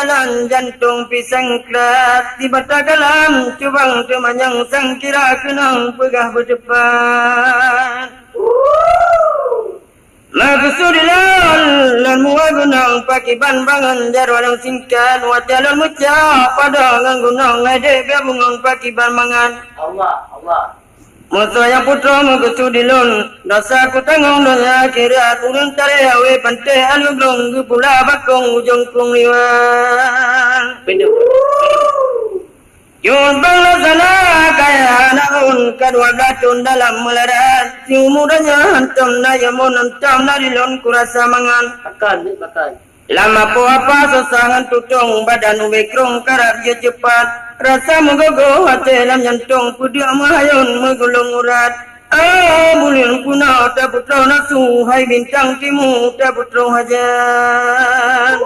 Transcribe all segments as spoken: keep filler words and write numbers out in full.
jalan jantông pisang krat, di bata galam cubang teumanyong sangkira keunong peugah beuteupat. Meukeusud lôn, lôn muwa gunong pakiban bangon jaroe lôn singkat, watèe lôn meucok padang ngon gunong, hai dek bèk bungong pakiban mangat. Allah, Allah. Meusoe nyang putroe meukeusud lôn, dosa kutanggong donya akhirat, ureueng tarek awé panté aleuh blong geupula bakong ujong krueng liwang. Bener. Jeuet bang laksana kaya aneuk lôn ka dua blaih thôn dalam meularat, siumu donya hantom na yomon hantom na dilôn kurasa mangat. Pakon, pakon. Lam apoh apa susah ngon tutong, badan ubé krong karab jeuet ceupat. Rasa meugogoh até lam nyantong, peuduek meuhayôn meugulong urat. Ah, buleuen kuna tapeutroh nasu, hai bintang timu tapeutroh hajat.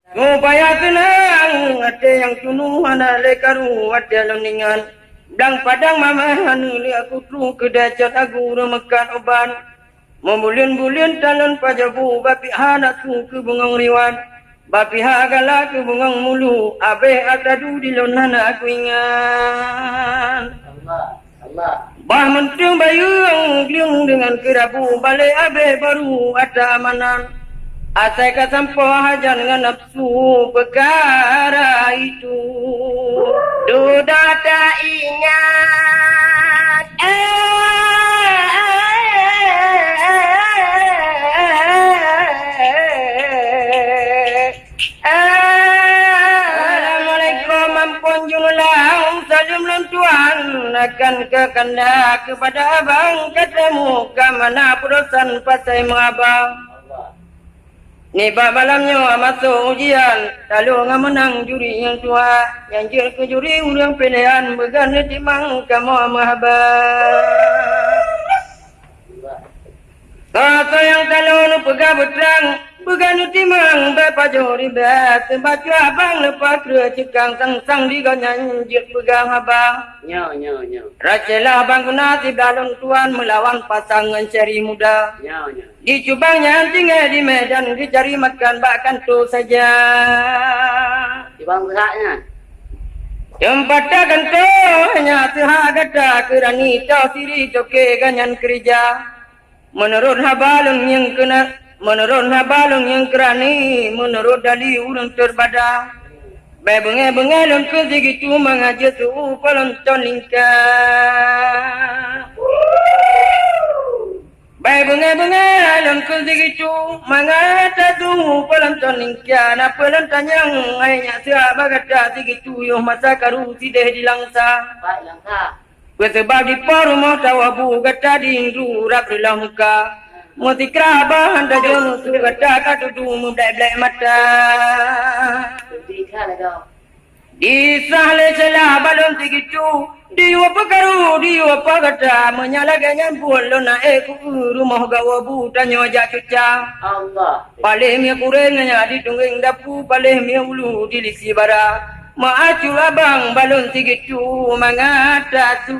Supaya teunang até nyang tunu hana lé karu até lôn ingat. Blang padang mamah hana lé aku tru keudeh cot agu reumeukat uban. Meubuleuen-buleuen talon pajoh bu, bapih hana su keu bungong riwat, bapih ha gala keu bungong mulu, abéh atadu dilon hana aku ingat. Allah, Allah. Bah meunteueng bayeue gleueng deungon keurabu, balé abéh baru ata amanan. Asai ka sampoe hajan ngon nafsu peukara itu. Dudoe taingat, eh, Assalamualaikum, ampôn jumeulang, saleuem lôn tuan, akan keu kanda keupada abang, ka teumu ka mana pudosan pasai meuaba. Nibak malam nyoe masôk ujian, taloe ngon meunang juri nyang tuha, nyang jeuet keu juri ureueng piléhan, beugan neutimang kamoe meuhaba. Soe-soe nyang taloe neupeugah beutrang, beugan neutimang bèk pajoh ribèe, seubab cuak abang leupah kreueh ceukang, sang-sang di gobnyan jeuet peugah haba. Nyoe, nyoe, nyoe. Racélah bang guna siblah lôn tuan meulawan pasang ngon syari muda. Nyoe, nyoe. Di cubang nyan tinggai di Medan, geucari makan bak kantô saja. Cubang seuhat nyan. Teumpat kantô nyan seuhat gata keurani, toh siri toke ganyan keurija. Meunurot haba lôn nyang keuna, meunurot haba lôn nyang keurani, meunurot dali ureueng teubada. Bèk beungèh-beungèh lôn keu sigitu mangat jeuet su-u peulonton lingka. Bèk beungèh-beungèh lôn keu sigitu mangat tasu-u peulonton lingka. Na peue lôn tanyong, hai nyak seuhat bak gata sigitu, yoh masa karu sideh di Langsa. Baik, Langsa. Peuseubab di po rumoh tawoe bu gata di indru rab reuloh muka. Meusikra bah hana jeuet musoh gata ka tudu meublek-blek mata. Di sah lé seulah balon sigitu, di yue peukaru, di yue po gata, meunyo lagèe nyan buet lôn na ék keu rumoh gawoe bu tanyoe jak cuca. Allah. Paléh mié kureng nyan di tunggeng dapu, paléh mié ulu di lisi bara. Meuacu abang balon sigitu mangat tasu.